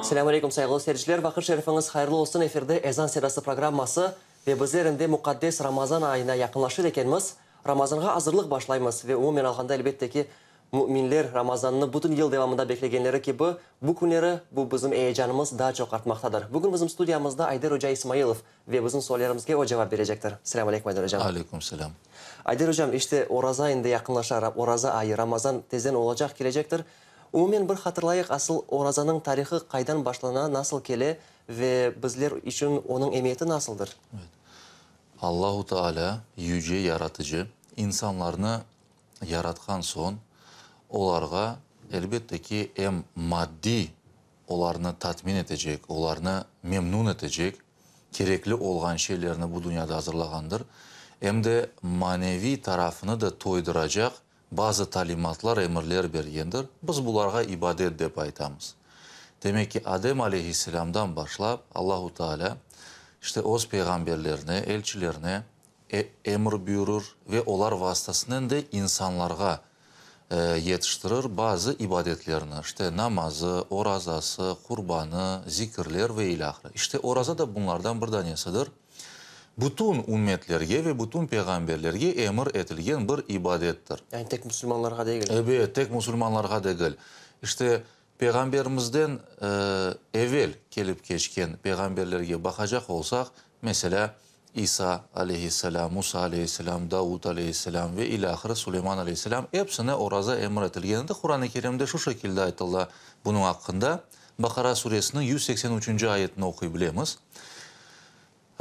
Selâm aleyküm, sayğılı seyirciler! Vaqıt şerifiñiz hayırlı olsun! Efirde Ezan sedası programması ve bizler endi muqaddes Ramazan ayına yaqınlaşır ekenmiz, Ramazanğa azırlıq başlaymız ve umumen alğanda, elbette ki, müminler Ramazannı bütün yıl devamında beklegenleri kibi, bu künleri bu bizim eyecanımız daa çoq artmaqtadır. Bugün bizim studiyamızda Ayder oca İsmailov ve bizim suallerimizge o cevap berecektir. Selâm aleyküm, Ayder ocam. Aleyküm selâm. Ayder ocam, işte, oraza endi yaqınlaşa, oraza ayı, Ramazan tezden olacaq, kelecektir. Umumen bir hatırlayıq, asıl orazanıñ tarihı qaydan başlana, nasıl kele ve bizler içün onıñ emiyeti nasıldır? Evet. Allahu Teala, Yüce Yaratıcı, insanlarnı yaratqan soñ, olarğa, elbette ki, em maddiy olarnı tatmin etecek, olarnı memnun etecek kerekli olğan şeylerni bu dünyada azırlağandır, em de maneviy tarafını da toyduracaq bazı talimatlar, emirler bergendir. Biz bularğa ibadet dep aytamız. Demek ki, Adem aleyhisselâmdan başlap Allahu Teala işte öz peyğamberlerine, elçilerine emir buyurır ve olar vasıtasınen de insanlarğa yetiştirir bazı ibadetlerni, işte namazı, orazası, qurbanı, zikirler ve ilâhre. İşte oraza da bunlardan bir danesidir. Bütün ümmetlerge ve bütün peyğamberlerge emir etilgen bir ibadettir. Yani tek musulmanlarğa degil. Ebet, tek musulmanlarğa degil. İşte Peyğamberimizden evel kelip keçken peyğamberlerge baqacaq olsaq, meselâ, İsa aleyhisselâm, Musa aleyhisselâm, Davud aleyhisselâm ve ilâhre Suleyman aleyhisselâm, epsine oraza emir etilgen edi. Quran-ı Kerimde şu şekilde aytıla bunıñ aqqında. Baqara suresiniñ 183-nci ayetini oquy bilemiz.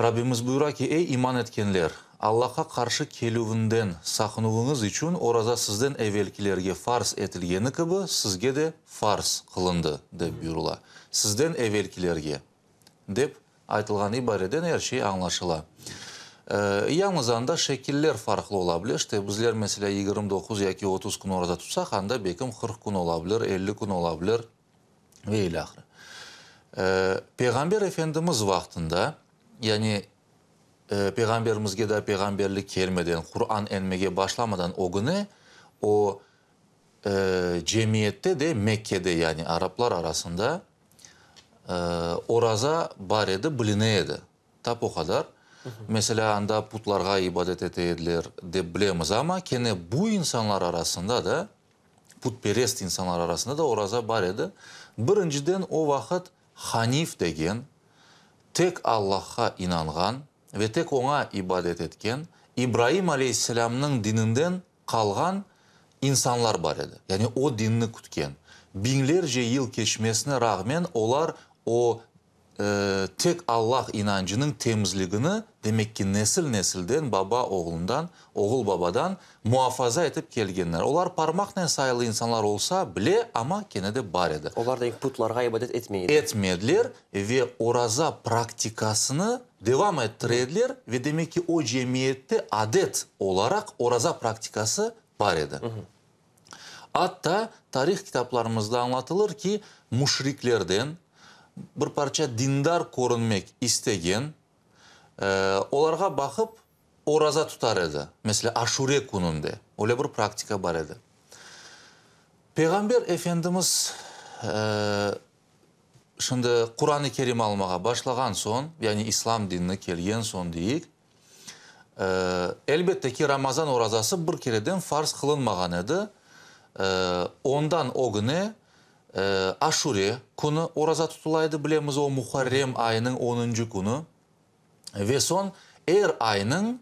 Rabbimiz buyura ki, Ey iman etkenler! Allahqa qarşı kelüvinden saqınuvıñız içün oraza sizden evelkilerge farz etilgeni kibi, sizge de farz qılındı, dep buyurıla. Sizden evelkilerge, dep aytılğan ibareden er şey añlaşıla. Yañız anda şekiller farqlı ola bile. İşte, bizler, meselâ, 29 yaki 30 kün oraza tutsaq, anda belkim 40 kün ola bilir, 50 kün ola bilir. Ve ilâhre. Peyğamber Efendimiz vaqtında, yani Peyğamberimizge daa peyğamberlik kelmeden, Quran enmege başlamadan ögüne, o, cemiyette de, Mekkede, yani araplar arasında oraza bar edi, biline edi. Tap o qadar. Meselâ, anda putlarğa ibadet ete ediler, dep bilemiz, amma kene bu insanlar arasında da, putperest insanlar arasında da oraza bar edi. Birinciden, o vaqıt Hanif degen, tek Allahqa inanğan ve tek oña ibadet etken, İbraim aleyhisselâmnıñ dininden qalğan insanlar bar edi. Yani o dinni kütken. Biñlerce yıl keçmesine rağmen olar o tek Allah inancınıñ temizligini, demek ki, nesil-nesilden, baba oğlundan, oğul babadan muafaza etip kelgenler. Olar parmaqnen sayılı insanlar olsa bile, amma kene de bar edi. Olar da putlarğa ibadet etmey edi. Etmediler ve oraza praktikasını devam ettire ediler ve demek ki, o cemiyette adet olaraq oraza praktikası bar edi. Atta tarih kitaplarımızda añlatılır ki, müşriklerden bir parça dindar körünmek istegen, olarğa baqıp oraza tutar edi, meselâ, Aşure kününde öyle bir praktika bar edi. Peyğamber Efendimiz şimdi Quran-ı Kerim almağa başlağan soñ, yani İslam dinine kelgen soñ deyik, Elbette ki, Ramazan orazası bir kereden farz qılınmağan edi. Ondan ögüne Aşure künü oraza tutula edi, bilemiz, o Muharrem ayınıñ onuncı künü. Ve soñ er aynıñ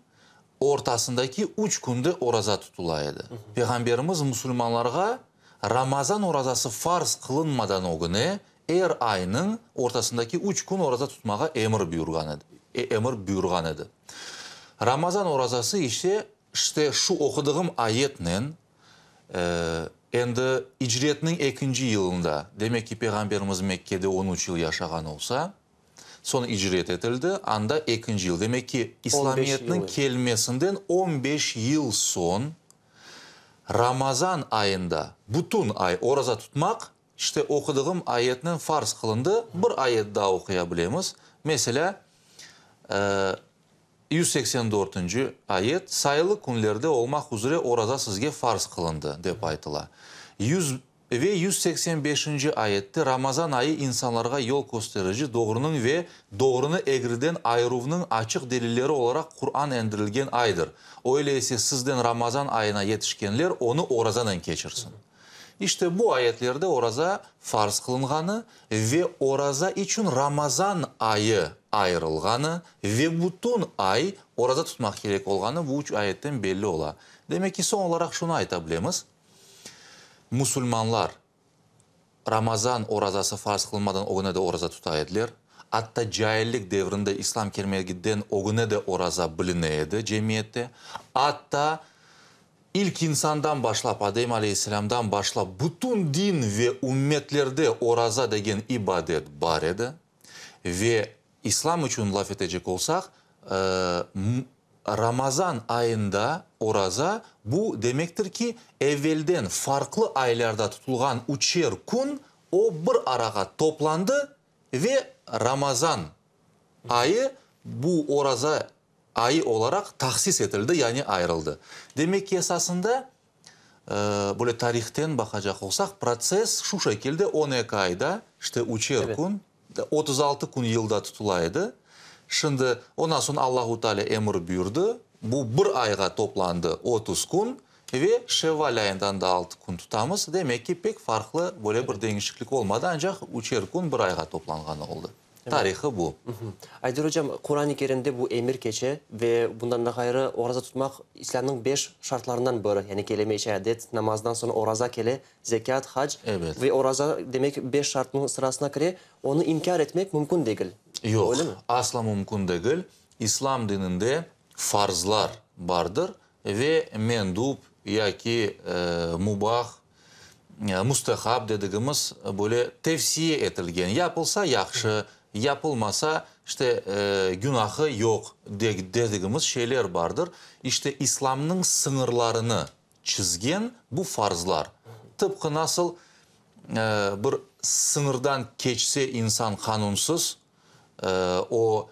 ortasındaki üç künde oraza tutula edi. Peyğamberimiz musulmanlarğa Ramazan orazası farz qılınmadan ögüne Er aynıñ ortasındaki üç kün oraza tutmağa emir buyurğan edi, emir buyurğan edi. Ramazan orazası ise, işte şu oquduğım ayetnen, endi icretniñ ekinci yılında, demek ki, Peyğamberimiz Mekkede on üç yıl yaşağan olsa, soñ icret etildi, anda ekinci yıl, demek ki, İslamiyetniñ kelmesinden 15 yıl soñ Ramazan ayında bütün ay oraza tutmaq İşte, oqudığım ayetnen farz qılındı. Bir ayet daa oquya bilemiz. Meselâ, 184-nci ayet, Sayılı künlerde olmaq üzre oraza sizge farz qılındı, dep aytıla. Ve 185-nci ayette Ramazan ayı insanlarğa yol kösterici, doğrunıñ ve doğrunı egriden ayıruvnıñ açıq delilleri olaraq Quran endirilgen aydır. Öyle ise sizden Ramazan ayına yetişkenler onı orazanen keçirsin. İşte bu ayetlerde oraza farz qılınğanı ve oraza içün Ramazan ayı ayırılğanı ve bütün ay oraza tutmaq kerek olğanı bu üç ayetten belli ola. Demek ki, soñ olaraq şunı ayta bilemiz, musulmanlar Ramazan orazası farz qılınmadan ögüne de oraza tuta ediler. Atta caillik devrinde İslam kelmegiden ögüne de oraza biline edi cemiyette. Atta İlk insandan başlap, Adem aleyhisselâmdan başlap, bütün din ve ümmetlerde oraza degen ibadet bar edi. Ve İslam içün laf etecek olsaq, Ramazan ayında oraza, bu demektir ki, evvelden farqlı aylarda tutulğan üçer kün, o bir arağa toplandı ve Ramazan ayı bu oraza ayı olaraq tahsis etildi, yani ayırıldı. Demek ki, esasında, böyle tarihten baqacaq olsaq, protsess şu şekilde 12 ayda, işte üçer kün, 36 kün yılda tutula edi. Şimdi, ondan soñ Allahu Teala emir buyurdı, bu bir ayğa toplandı, 30 kün, ve şevval ayından da altı kün tutamız. Demek ki, pek farqlı böyle bir deñişiklik olmadı, ancaq üçer kün bir ayğa toplanğanı oldı. Tarihı bu. Ayder ocam, Quran-ı Kerimde bu emir keçe ve bundan da ğayrı oraza tutmaq İslâmnıñ beş şartlarından biri, yani kelime-i şehadet, namazdan soñ oraza kele, zekât, hac ve oraza, demek, beş şartnıñ sırasına kire, onı inkâr etmek mümkün degil, Yoq, öylemi? asla mümkün degil. İslâm dininde farzlar bardır ve mendub yaki mubah Mustehab dedigimiz böyle tevsiye etilgen, yapılsa yahşı, yapılmasa, işte, günahı yoq dedigimiz şeyler bardır. İşte, İslamnıñ sıñırlarını çizgen bu farzlar. Tıpqı nasıl bir sıñırdan keçse insan qanunsız, o,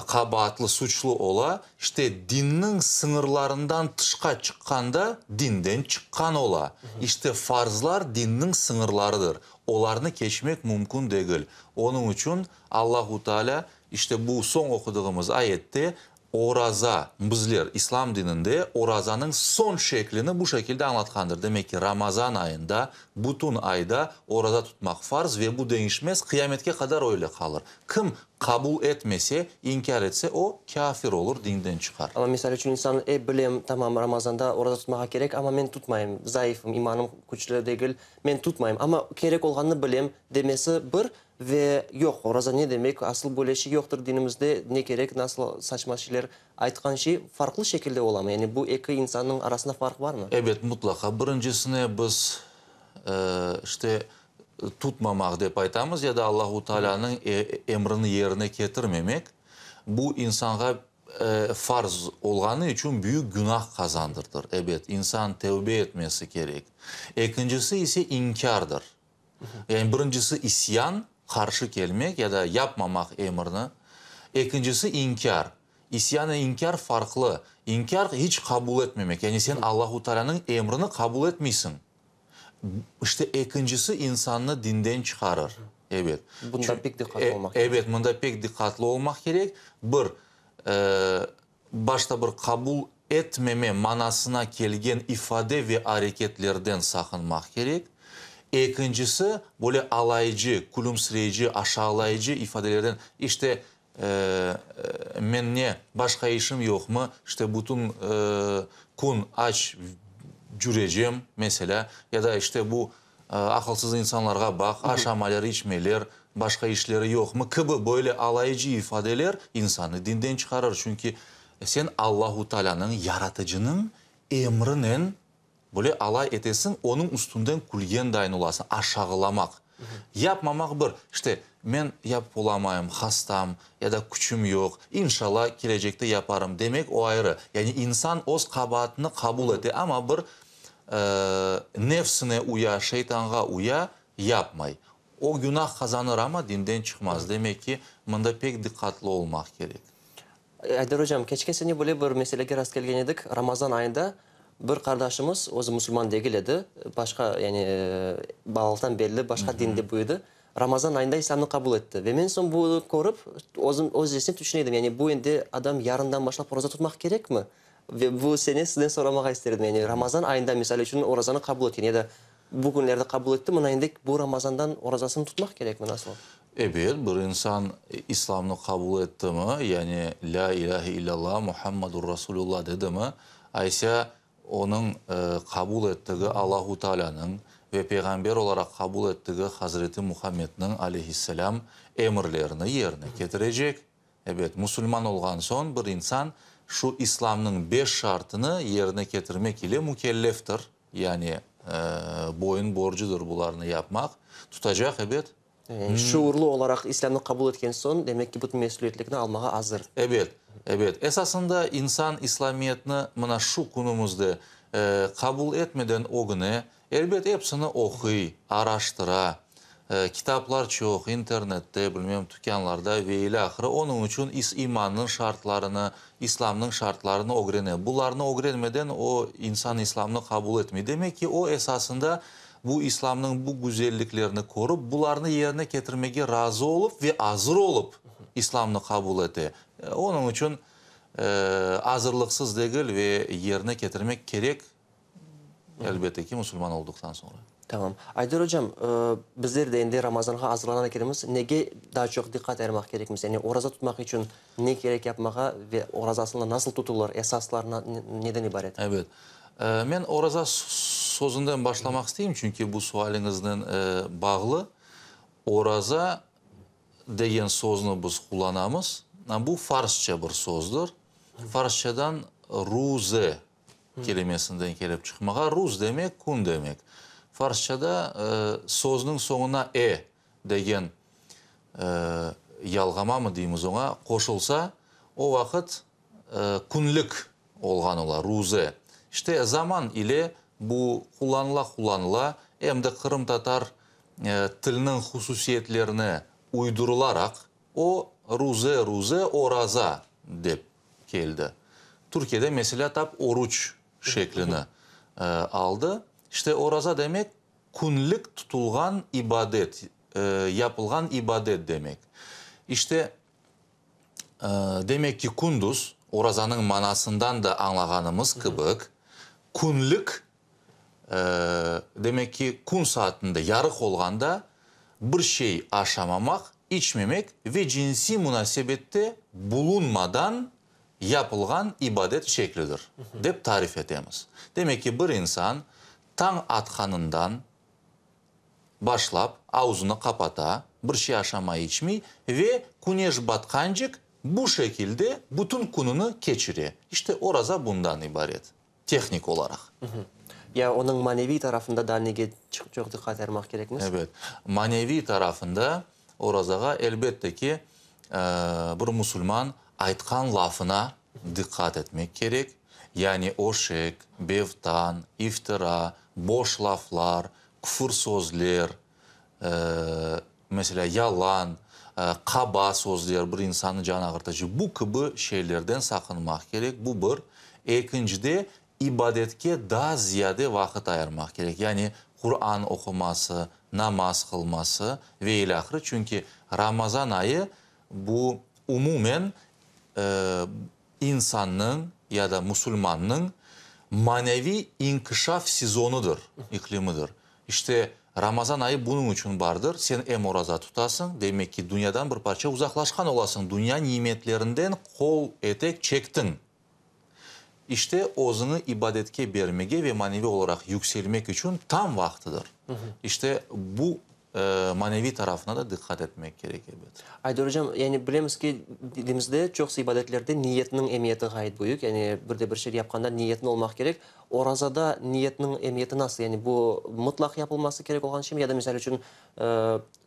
qabaatlı, suçlu ola, işte, dinniñ sıñırlarından tışqa çıqqanda, dinden çıqqan ola. İşte, farzlar dinniñ sıñırlarıdır, olarnı keçmek mümkün degil. Onıñ içün Allahu Teala, işte, bu soñ oqudığımız ayette Oraza, bizler, İslam dininde orazanıñ soñ şeklini bu şekilde añlatqandır. Demek ki, Ramazan ayında, bütün ayda oraza tutmaq farz ve bu deñişmez, qıyametke qadar öyle qalır. Kim qabul etmese, inkâr etse, o, kâfir olur, dinden çıqar. Amma, misal içün, insan, e, bilem, tamam, Ramazanda oraza tutmağa kerek, amma men tutmayım, zayıfım, imanım küçlü degil, men tutmayım, amma kerek olğanını bilem, demesi bir, Ve yoq, oraza ne demek, asıl böyle şey yoqtır dinimizde, ne kerek, nasıl saçma şeyler aytqan şey farqlı şekilde olamı? Yani bu eki insannıñ arasında farq barmı? Ebet, mutlaqa. Birincisine biz, işte, tutmamaq dep aytamız ya da Allahu Taalânıñ emrini yerine ketirmemek, bu insanğa farz olğanı içün büyük günah qazandırtır. Ebet, insan tevbe etmesi kerek. Ekincisi ise inkârdır. Yani birincisi isyan, qarşı kelmek ya da yapmamaq emirni. Ekincisi inkâr. İsyan ve inkâr farqlı. İnkâr hiç qabul etmemek. Yani sen Allahu Taalânıñ emrini qabul etmeysiñ. İşte ekincisi insannı dinden çıqarır. Ebet. Bunda pek diqqatlı olmaq kerek. Ebet, mında pek diqqatlı olmaq kerek. Bir, başta bir qabul etmeme manasına kelgen ifade ve areketlerden saqınmaq kerek. Ekincisi, böyle alaycı, külümsireyici, aşağılayıcı ifadelerden, işte, men ne, başqa işim yoqmı, işte, bütün kün aç cürecem, meselâ, ya da, işte, bu Aqılsız insanlarğa baq, aşamaler, içmeyler, başqa işleri yoqmı kibi böyle alayıcı ifadeler insannı dinden çıqarır. Çünki sen Allahu Taalânıñ, Yaratıcınıñ emrinen böyle alay etesiñ, onıñ üstünden külgen dayın olasıñ, aşağılamaq. Yapmamaq bir, işte, men yapıp olamayım, hastam ya da küçüm yoq, inşallah, kelecekte yaparım demek o ayrı. Yani insan öz qabaatını qabul ete, amma bir Nefsine uya, şeytanğa uya, yapmay. O günah qazanır, amma dinden çıqmaz. Demek ki, mında pek diqqatlı olmaq kerek. Ayder ocam, keçken sene böyle bir meselege rastkelgen edik. Ramazan ayında bir qardaşımız, özü musulman degil edi, başqa, yani balalıqtan belli başqa dinde büyüdi, Ramazan ayında İslâmnı qabul etti. Ve men soñ bunı körip, özüm, öz-özüme tüşüne edim, yani bu endi adam yarından başlap oraza tutmaq kerekmi? Ve bu sene sizden soramağa ister edim, yani Ramazan ayında, misal içün, orazanı qabul etken ya da bu künlerde qabul etti, mına endi bu Ramazandan orazasını tutmaq kerekmi, nasıl? Ebet, bir insan İslamnı qabul ettimi, yani Lâ ilâhe illâllah, Muhammadur Rasulullah dedimi, aysa onıñ qabul ettigi Allahu Taalânıñ ve peyğamber olaraq qabul ettigi Hazreti Muhammedniñ, aleyhisselâm, emirlerini yerine ketirecek. Ebet, musulman olğan soñ bir insan şu İslamnıñ beş şartını yerine ketirmek ile mükelleftir, yani boyun borcudır bularnı yapmaq, tutacaq, ebet. Yani şuurlı olaraq İslâmnı qabul etken soñ, demek ki, bütün mesüliyetlikni almağa azır. Ebet, ebet. Esasında insan İslamiyetni mına şu künümizde qabul etmeden ögüne, elbet, epsini oquy, araştıra, Kitaplar çoq, internette, bilmem, tükânlarda ve ilâhre. Onıñ içün is imannıñ şartlarını, İslamnıñ şartlarını ögrene. Bularnı ögrenmeden o insan İslamnı qabul etmey. Demek ki, o esasında bu İslamnıñ bu güzelliklerini körip, bularnı yerine ketirmege razı olıp ve azır olıp İslamnı qabul ete. Onıñ içün azırlıqsız degil ve yerine ketirmek kerek. Elbette ki, musulman olduqtan soñra. Tamam. Ayder ocam, bizler de endi Ramazanğa azırlanan ekenimiz, nege daa çoq diqqat ayırmaq kerekmiz? Yani oraza tutmaq içün ne kerek yapmağa ve oraza aslında nasıl tutulır, esaslar neden ibaret? Ebet. Men oraza sözünden başlamaq isteyim, çünki bu sualiñiznen bağlı. Oraza degen sözni biz qullanamız. Bu farsça bir sözdür. Farsçadan ruze kelimesinden kelip çıqmağa. Ruz demek, kün demek. Farsçada sözniñ soñuna e degen yalğamamı deymiz oña, qoşulsa, o vaqıt künlik olğan ola, ruze. İşte, zaman ile bu qullanıla-qullanıla, em de qırımtatar tiliniñ hususiyetlerine uydurılaraq, O, ruze, ruze, oraza dep keldi. Türkiyede meselâ tap oruç şeklini aldı. İşte, oraza demek, künlik tutulğan ibadet, yapılğan ibadet demek. İşte, demek ki, kündüz, orazanıñ manasından da añlağanımız kibik, künlik Demek ki, kün saatinde, yarıq olğanda bir şey aşamamaq, içmemek ve cinsiy munasebette bulunmadan yapılğan ibadet şeklidir, dep tarif etemiz. Demek ki, bir insan tañ atqanından başlap avzını qapata, bir şey aşamay, içmey ve küneş batqancek bu şekilde bütün kününi keçire. İşte, oraza bundan ibaret. Tehnik olaraq. Ya onıñ maneviy tarafında daa nege çoq diqqat ayırmaq kerekmiz? Ebet. Maneviy tarafında orazağa, elbette ki, bir musulman aytqan lafına diqqat etmek kerek. Yani öşek, bevtan, iftira, boş laflar, küfür sözler, meselâ, yalan, qaba sözler, bir insannı can ağırtıcı, bu kibi şeylerden saqınmaq kerek, bu bir. Ekincide, ibadetke daa ziyade vaqıt ayırmaq kerek, yani Quran oquması, namaz qılması ve ilâhre, çünki Ramazan ayı bu umumen insannıñ ya da musulmannıñ maneviy inkişaf sezonıdır, iqlimidir. İşte, Ramazan ayı bunıñ içün bardır, sen em oraza tutasıñ, demek ki, dünyadan bir parça uzaqlaşqan olasıñ, dünya nimetlerinden qol-etek çektiñ. İşte, özüñi ibadetke bermege ve maneviy olaraq yükselmek içün tam vaqtıdır. İşte, bu maneviy tarafına da diqqat etmek kerek, ebet. Ayder ocam, yani bilemiz ki, dinimizde çoqusı ibadetlerde niyetniñ emiyeti ğayet büyük, yani bir de bir şey yapqanda niyetniñ olmaq kerek. Orazada niyetniñ emiyeti nasıl? Yani bu mıtlaq yapılması kerek olğan şeymi ya da, misal içün,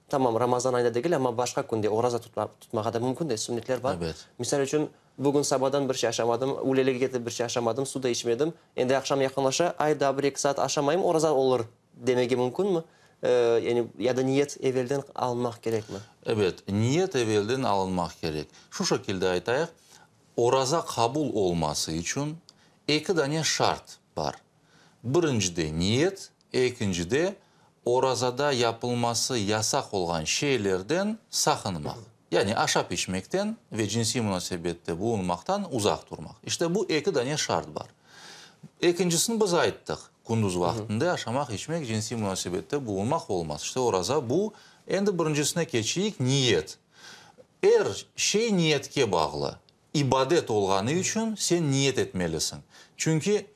tamam, Ramazan ayında degil, amma başqa künde oraza tutmağa da mümkün de, sünnetler bar. Ebet. Misal içün, bugün sabadan bir şey aşamadım, üylelege ketip bir şey aşamadım, su da içmedim, endi aqşam yaqınlaşa, ay, daa bir-eki saat aşamayım, oraza olur demege mümkünmi? Yani ya da niyet evelden alınmaq kerekmi? Ebet, niyet evelden alınmaq kerek. Şu şekilde aytayıq. Oraza qabul olması içün eki dane şart bar. Birincide, niyet, ekincide, orazada yapılması yasaq olğan şeylerden saqınmaq, yani aşap-içmekten ve cinsiy munasebette bulunmaqtan uzaq turmaq. İşte bu eki dane şart bar. Ekincisini biz ayttıq, kündüz vaqtında aşamaq-içmek, cinsiy munasebette bulunmaq olmaz. İşte oraza bu. Endi birincisine keçeyik, niyet. Er şey niyetke bağlı. İbadet olğanı içün sen niyet etmelisiñ. Çünki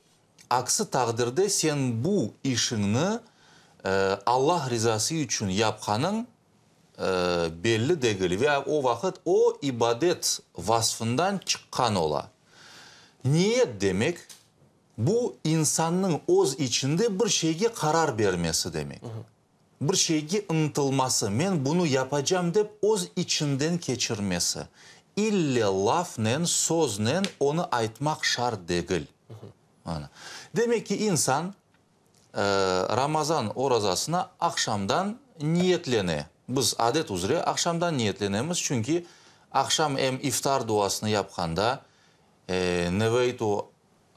aksi taqdirde sen bu işiñni Allah rizası içün yapqanıñ belli degil ve o vaqıt o ibadet vasfından çıqqan ola. Niyet demek, bu insannıñ öz içinde bir şeyge qarar bermesi demek. Bir şeyge ıntılması, men bunı yapacam dep öz içinden keçirmesi. İlle lafnen, söznen onı aytmaq şart degil. Mana. Demek ki, insan Ramazan orazasına aqşamdan niyetlene. Biz adet üzre aqşamdan niyetlenemiz, çünki aqşam em iftar duasını yapqanda, Neveytu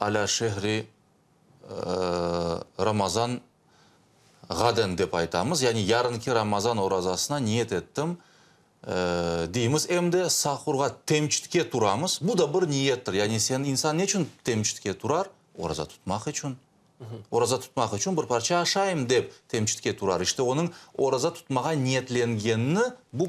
alâ şehri Ramazan ğaden dep aytamız, yani yarınki Ramazan orazasına niyet ettim, deymiz. Em de sahurğa, temçitke turamız, bu da bir niyettir. Yani sen, insan neçün temçitke turar? Oraza tutmaq içün. Oraza tutmaq içün bir parça aşayım dep temçitke turar. İşte onıñ oraza tutmağa niyetlengenini bu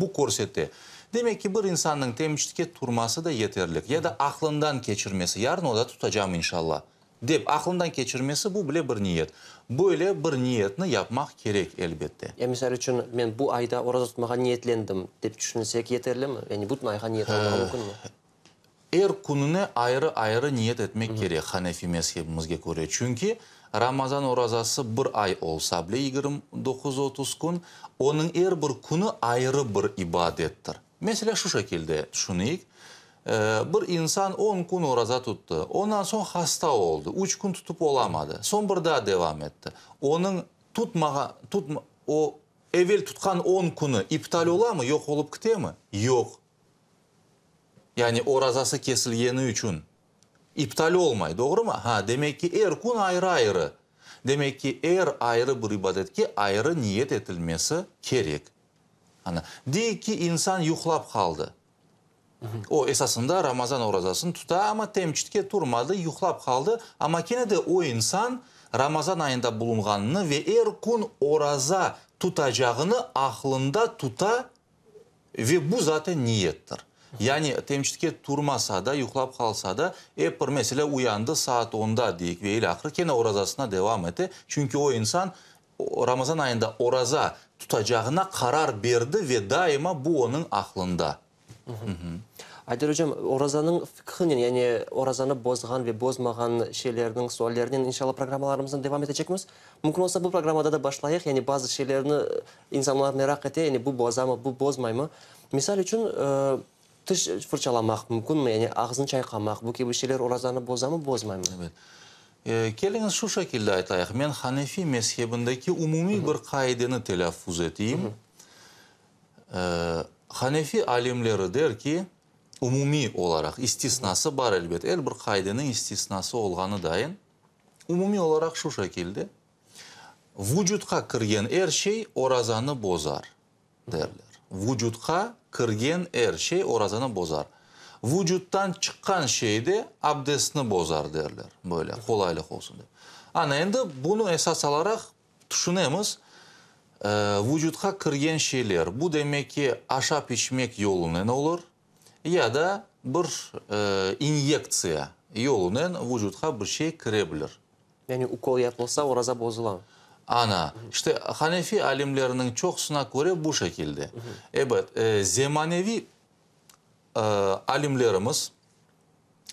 bu körsete. Demek ki, bir insannıñ temçitke turması da yeterlik. Ya da aqlından keçirmesi, yarın oraza tutacam, inşalla, dep aqlından keçirmesi, bu bile bir niyet. Böyle bir niyetni yapmaq kerek, elbette. Ya, misal içün, men bu ayda oraza tutmağa niyetlendim, dep tüşünsek, yeterlimi? Yani bütün ayğa niyet almağa mümkünmi? Er kününe ayrı-ayrı niyet etmek kerek, hanefi mezhebimizge köre, çünki Ramazan orazası bir ay olsa bile, 29-30 kün, onıñ er bir künü ayrı bir ibadettir. Meselâ, şu şekilde tüşüneyik, bir insan on kün oraza tuttı, ondan soñ hasta oldı, üç kün tutıp olamadı, soñ bir daa devam etti. Onıñ tutmağa, tutma, o, evel tutqan on künü iptal olamı, yoq olıp kitemi? Yoq. Yani orazası kesilgeni içün iptal olmay, doğrumı? Ha, demek ki, er kün ayrı-ayrı. Demek ki, er ayrı bir ibadetke ayrı niyet etilmesi kerek. Ana, deyik ki, insan yuqlap qaldı. O, esasında Ramazan orazasını tuta, amma temçitke turmadı, yuqlap qaldı. Amma kene de o insan Ramazan ayında bulunğanını ve er kün oraza tutacağını aqlında tuta Ve bu zaten niyettir. Yani temçitke turmasa da, yuqlap qalsa da, ep bir, meselâ, uyandı saat onda deyik ve ilâhre, kene orazasına devam ete, çünki o insan Ramazan ayında oraza tutacağına qarar berdi ve daima bu onıñ aqlında. Ayder ocam, orazanıñ fiqhınen, yani orazanı bozğan ve bozmağan şeylerniñ suallerinen inşallah programmalarımıznı devam etecekmiz. Mümkün olsa bu programmada da başlayıq, yani bazı şeylerni insanlar meraq ete, yani bu bozamı, bu bozmaymı. Misal içün, tiş fırçalamaq mümkünmi, yani ağıznı çayqamaq, bu kibi şeyler orazanı bozamı, bozmaymı? Evet. Keliñiz şu şekilde aytayıq, men hanefi mezhebindeki umumiy bir qaideni telâffuz eteyim. Hanefi alimleri der ki, umumiy olaraq, istisnası bar elbet, er bir qaideniñ istisnası olğanı dayın, Umumiy olaraq şu şekilde, vucutqa kirgen er şey orazanı bozar, derler. Vucutqa kirgen er şey orazanı bozar. Vucuttan çıqqan şey de abdestni bozar, derler. Böyle, qolaylıq olsun dep. Ana, endi bunı esas alaraq tüşünemiz, vucutqa kirgen şeyler, bu demek ki, aşap-içmek yolunen olur, Ya da bir inyektsiya yolunen vucutqa bir şey kire bilir. Yani ukol yapılsa, oraza bozula. Ana, işte, hanefi alimleriniñ çoqusına köre bu şekilde. Ebet, zemaneviy alimlerimiz,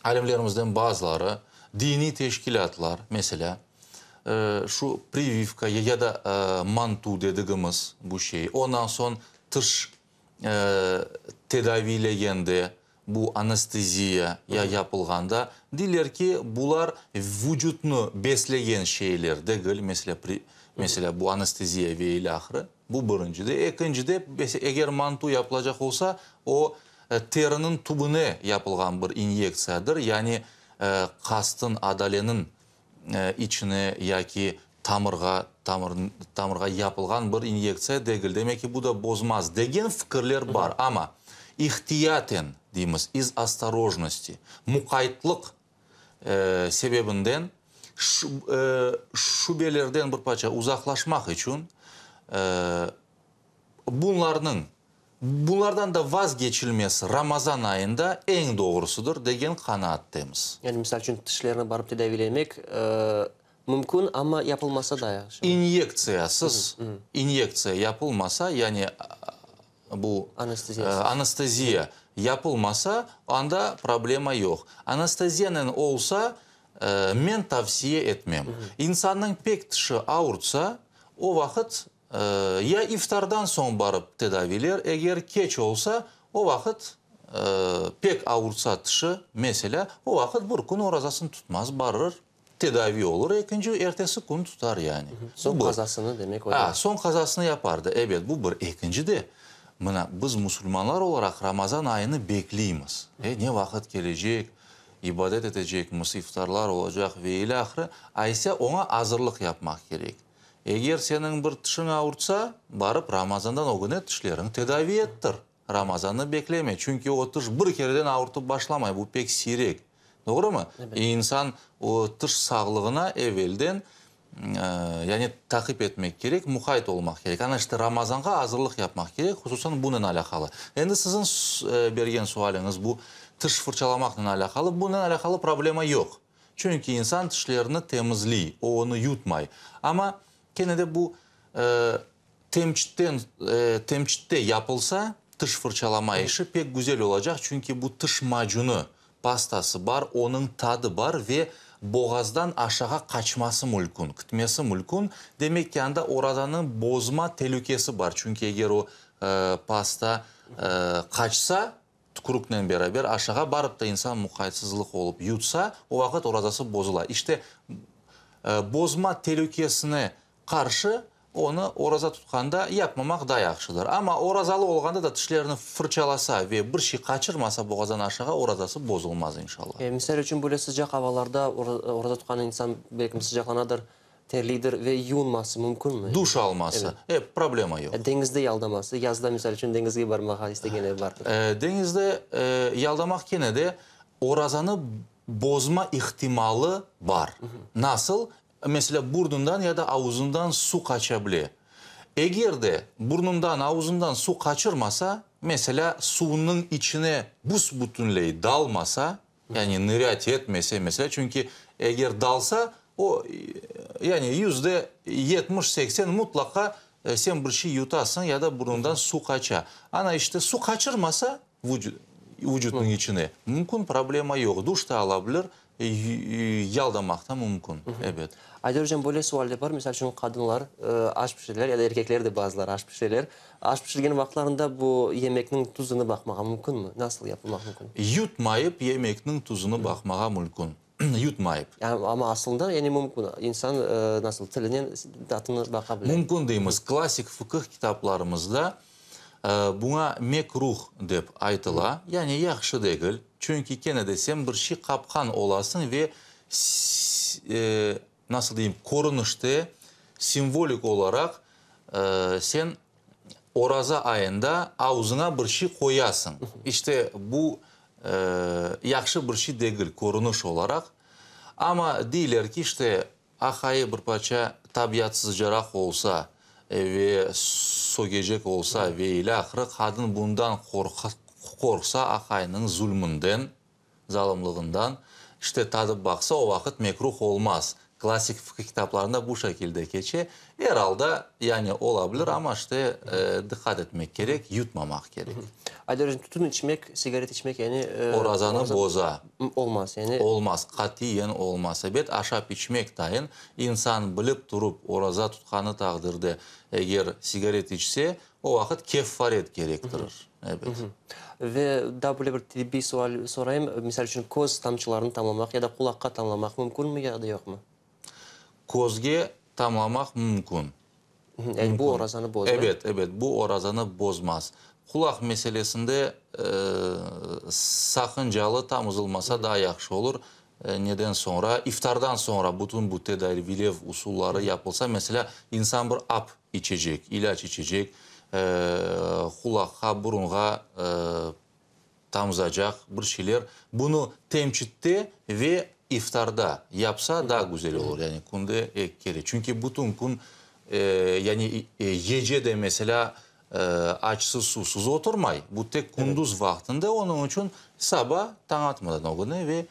alimlerimizden bazıları, diniy teşkilâtlar, meselâ, şu privivka ya da mantu dedigimiz bu şey, ondan soñ tış tedaviylegende, bu anesteziya ya yapılğanda, deyler ki, bular vucutnı beslegen şeyler degil, meselâ, meselâ, bu anesteziya ve ilâhre, bu birincide. Ekincide, eger mantu yapılacaq olsa, o, teriniñ tübüne yapılğan bir inyektsiyadır, yani qastın, adaleniñ içine yaki tamırğa, tamır, tamırğa yapılğan bir inyektsiya degil. Demek ki, bu da bozmaz degen fikirler bar. Amma ihtiyaten, deymiz, iz ostorojnosti, muqaytlıq sebebinden, şübelerden bir parça uzaqlaşmaq içün, Bunlarnıñ, bunlardan da vazgeçilmesi Ramazan ayında eñ doğrusıdır, degen qanaattemiz. Yani, misal içün, tişlerni barıp tedaviylemek mümkün, amma yapılmasa da yahşı. İnyektsiyasız, inyektsiya yapılmasa, yani bu anesteziya yapılmasa, anda problema yoq. Anesteziyanen olsa, men tavsiye etmem. İnsannıñ pek tişi avurtsa, o vaqıt Ya iftardan soñ barıp tedaviyler, eger keç olsa, o vaqıt pek avurtsa tişi, meselâ, o vaqıt bir kün orazasını tutmaz, barır, tedavi olur, ekinci, ertesi kün tutar yani. Soñ qazasını demek o da. Soñ qazasını yapardı, ebet, bu bir. Ekinci de, mına, biz musulmanlar olaraq Ramazan ayını bekleymiz. E, ne vaqıt kelecek, ibadet etecekmiz, iftarlar olacaq ve ilâhre, aysa oña azırlıq yapmaq kerek. Eger seniñ bir tişiñ avurtsa, barıp Ramazandan ögüne tişleriñ tedavi ettir. Ramazannı bekleme, çünki o tiş bir kereden avurtıp başlamay, bu pek siyrek. Doğrumı? İnsan o tiş sağlığına evelden, yani taqip etmek kerek, muqayt olmaq kerek. Ana işte Ramazanğa azırlıq yapmaq kerek, hususan bunen alâqalı. Endi siziñ bergen sualiñiz bu tiş fırçalamaqnen alâqalı. Bunen alâqalı problema yoq. Çünki insan tişlerini temizliy, o onı yutmay. Amma kene de bu temçitten, temçitte yapılsa, tiş fırçalama işi pek güzel olacaq, çünki bu tiş macunı, pastası bar, onıñ tadı bar ve boğazdan aşağa qaçması mülkün, kitmesi mülkün. Demek ki, anda orazanı bozma telükesi bar, çünki eger o pasta qaçsa, Tükürüknen beraber aşağa barıp da insan muqaytsızlıq olıp yutsa, o vaqıt orazası bozula. İşte, bozma telükesine qarşı onı oraza tutqanda yapmamaq daa yahşıdır. Amma orazalı olğanda da tişlerini fırçalasa ve bir şey qaçırmasa boğazdan aşağa, orazası bozulmaz, inşallah. Misal içün, böyle sıcaq avalarda oraza tutqan insan belkim sıcaqlanadır, Terliydir ve yuvunması mümkünmi? Duş alması, e, problema yoq. Deñizde yaldaması, yazda, misal içün, deñizge barmağa istegenler bardır. Deñizde yaldamaq kene de orazanı bozma ihtimalı bar. Nasıl? Meselâ, burnundan ya da avuzından su qaça bile. Eger de burnundan, avuzından su qaçırmasa, meselâ, suvnıñ içine büs-bütünley dalmasa, Yani nırât etmese, meselâ, çünki eger dalsa, o, yani %70, 80 mutlaqa sen bir şey yutasıñ ya da burundan su qaça. Ana, işte, su qaçırmasa vucutnıñ içine, mümkün, problema yoq, duş da ala bilir, yaldamaq da mümkün, ebet. Ayder ocam, böyle sual de bar, misal içün, qadınlar aş pişireler ya da erkekler de bazıları aş pişireler. Aş pişirgen vaqıtlarında bu yemekniñ tuzını baqmağa mümkünmi? Nasıl yapılmaq mümkün? Yutmayıp yemekniñ tuzını baqmağa mülkün. Yutmayıp. Amma aslında, yani mümkün, insan nasıl tilinen tatını baqa bile. Mümkün deymiz. Klassik fıqıh kitaplarımızda buña mekruh dep aytıla, yani yahşı degil. Çünki kene de sen bir şey qapqan olasıñ ve nasıl deyim, körünişte, simvolik olaraq sen oraza ayında avzıña bir şey qoyasıñ. İşte, bu yahşı bir şey degil körüniş olaraq. Amma deyler ki, işte, aqayı bir parça tabiatsızcaraq olsa ve sögecek olsa ve ilâhre, qadın bundan qorqsa, aqayınıñ zulmünden, zalımlığından, işte, tadıp baqsa, o vaqıt mekruh olmaz. Klassik fıqıh kitaplarında bu şekilde keçe. Er alda, yani, ola bilir, amma, işte, diqqat etmek kerek, yutmamaq kerek. Ayder ocam, tütün içmek, sigaret içmek, yani. Orazanı boza. Olmaz, yani. Olmaz, qatiyen olmaz. Ebet, aşap içmek tayın, insan bilip turıp oraza tutqanı taqdirde, eger sigaret içse, o vaqıt keffaret kerektirir. Ebet. Ve daa böyle bir tibbiy sual sorayım, misal içün, köz tamçılarını tamlamaq ya da qulaqqa tamlamaq mümkünmi ya da yoqmı? Közge tamlamaq mümkün. Yani bu orazanı bozmay? Ebet, ebet, bu orazanı bozmaz. Qulaq meselesinde saqıncalı tamızılmasa daa yahşı olur. Neden soñra? İftardan soñra bütün bu tedaviylev usulları yapılsa, meselâ, insan bir ap içecek, ilâc içecek, qulaqqa, burunğa tamızacaq bir şeyler. Bunı temçitte ve iftarda yapsa daa güzel olur, yani künde eki kere. Çünki bütün kün, yani gece de, meselâ, açsız, suvsuz oturmay. Bu tek kündüz vaqtında, onıñ içün saba tañ atmadan ögüne ve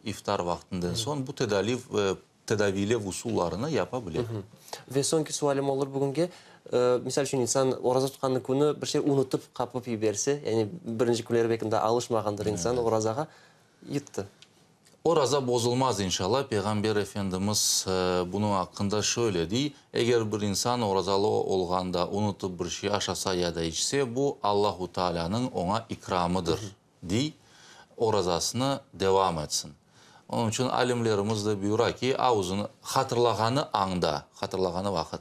iftar vaqtından soñ bu tedaliv, tedaviylev usullarını yapa bile. Ve soñki sualim olur bugünge. Misal içün, insan oraza tutqanı künü bir şey unutıp qapıp yiberse, yani birinci künleri belki daa alışmağandır insan orazağa, yuttı. Oraza bozulmaz inşallah. Peyğamber Efendimiz bunıñ aqqında şöyle dey, Eger bir insan orazalı olğanda unutıp bir şey aşasa ya da içse, bu Allahu Taalânıñ oña ikramıdır, dey, orazasını devam etsin. Onıñ içün alimlerimiz de buyura ki, avuzını hatırlağanı añda, hatırlağanı vaqıt,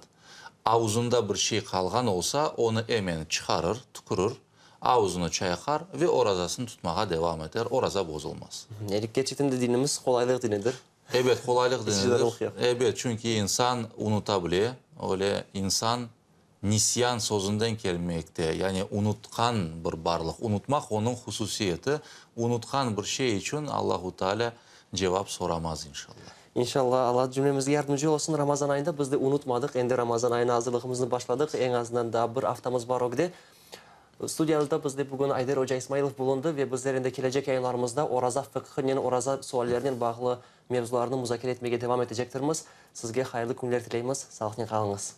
avuzında bir şey qalğan olsa, onı emen çıqarır, tükürir, Avuzını çayqar ve orazasını tutmağa devam eter, oraza bozulmaz. Yani kerçekten de dinimiz qolaylıq dinidir. Ebet, qolaylıq dinidir. Ebet, çünki insan unuta bile, öyle insan nisyan sözünden kelmekte, yani unutqan bir barlıq, unutmaq onıñ hususiyeti, unutqan bir şey içün Allahu Teala cevap soramaz inşallah. İnşallah, Alla cümlemizge yardımcı olsun. Ramazan ayında biz de unutmadıq, endi Ramazan ayına azırlığımıznı başladıq, eñ azından daa bir aftamız bar ögde. Studiyamızda bizde bugün Ayder oca İsmailov bulundı ve bizler endi kelecek yayınlarımızda oraza fıqhınen, oraza suallerinen bağlı mevzularnı muzakere etmege devam etecektirmiz. Sizge hayırlı künler tileymiz, sağlıqnen qalıñız.